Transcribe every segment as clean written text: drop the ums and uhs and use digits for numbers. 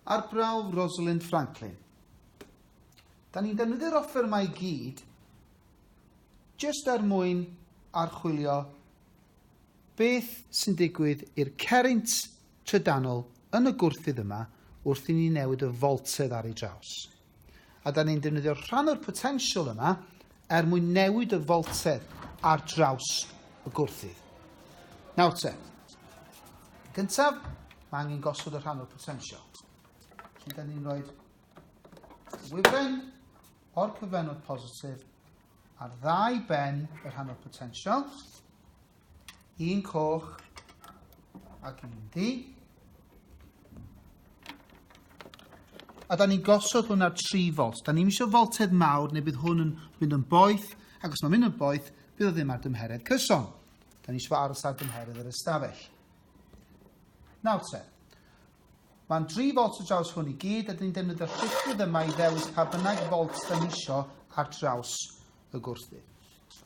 Arbrawf Rosalind Franklin. Da ni'n defnyddio'r offer yma i gyd jyst er mwyn archwilio beth sy'n digwydd i'r cerrynt trydanol yn y gwrthydd yma wrth i ni newid y foltedd ar ei draws. A da ni'n defnyddio rhan o'r potensial yma er mwyn newid y foltedd ar draws y gwrthydd. Nawr te, gyntaf, mae angen gosod y rhan o'r potensial. Felly, da ni'n rhoi wifren o'r cyflenwad positif ar ddau ben y rhan o'r potensial, un coch ac un ddu. A da ni'n gosod hwn ar 3 volt. Da ni'n eisiau foltedd mawr neu bydd hwn yn mynd yn boeth, ac os mae'n mynd yn boeth, bydd o ddim ar dymheredd cyson. Da ni eisiau aros ar dymheredd yr ystafell. Nawr te, mae'n 3 volt ar draws hwn i gyd, a dyn ni'n defnyddio llithrydd yma i ddewis pa bynnag volt da ni eisiau ar draws y gwrthdyn.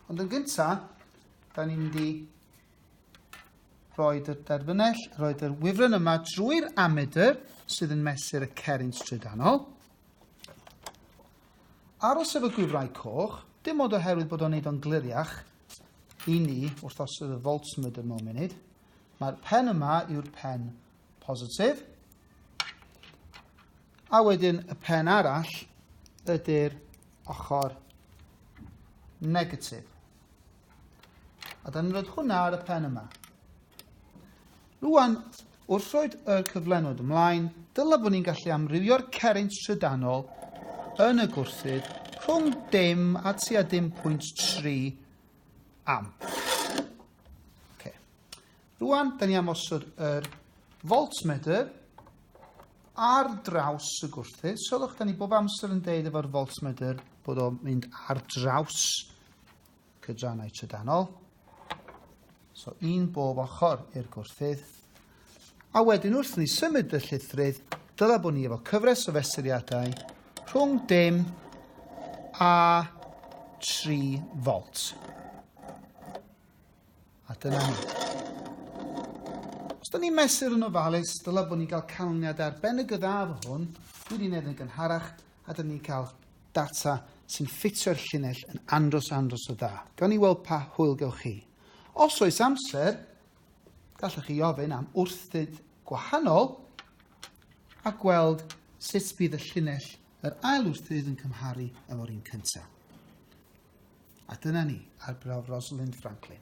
Ond yn gyntaf, da ni'n mynd i roed y derfynell, roed yr wifren yma drwy'r amedr sydd yn mesur y cerrynt trydanol. Aros efo gwifrau coch, dim ond oherwydd bod o'n neud o'n gliriach i ni wrth osod y voltmedr mewn munud. Mae'r pen yma yw'r pen positif. A wedyn y pen arall ydy'r ochr negatif. A da ni'n rhoi hwnna ar y pen yma. Rwan, wrth roed y cyflenwad ymlaen, dylai bod ni'n gallu amrywio'r cerrynt trydanol yn y gwrthyd rhwng dim a tua dim pwynt 3 amp. Okay. Rwan, da ni am osod yr voltmeter ar draws y gwrthyd. Sylwch, da ni bob amser yn deud efo'r voltmeter bod o'n mynd ar draws cydrannau trydanol. So un bob ochr i'r gwrthydd. A wedyn wrth ni symud y llithrydd, dylai bod ni efo cyfres o fesuriadau rhwng dim a 3 volt. A dyna ni. Os da ni'n mesur yn ofalus, dylai bod ni'n cael canlyniad arbennig o dda efo hwn. Dwi wedi gwneud yn gynharach, a da ni'n cael data sy'n ffitio'r llinell yn andros andros o dda. Gawn ni weld pa hwyl gewch chi. Os oes amser, gallwch chi ofyn am wrthyd gwahanol a gweld sut bydd y llinell yr ail wrthyd yn cymharu efo'r un cyntaf. A dyna ni, arbrawf Rosalind Franklin.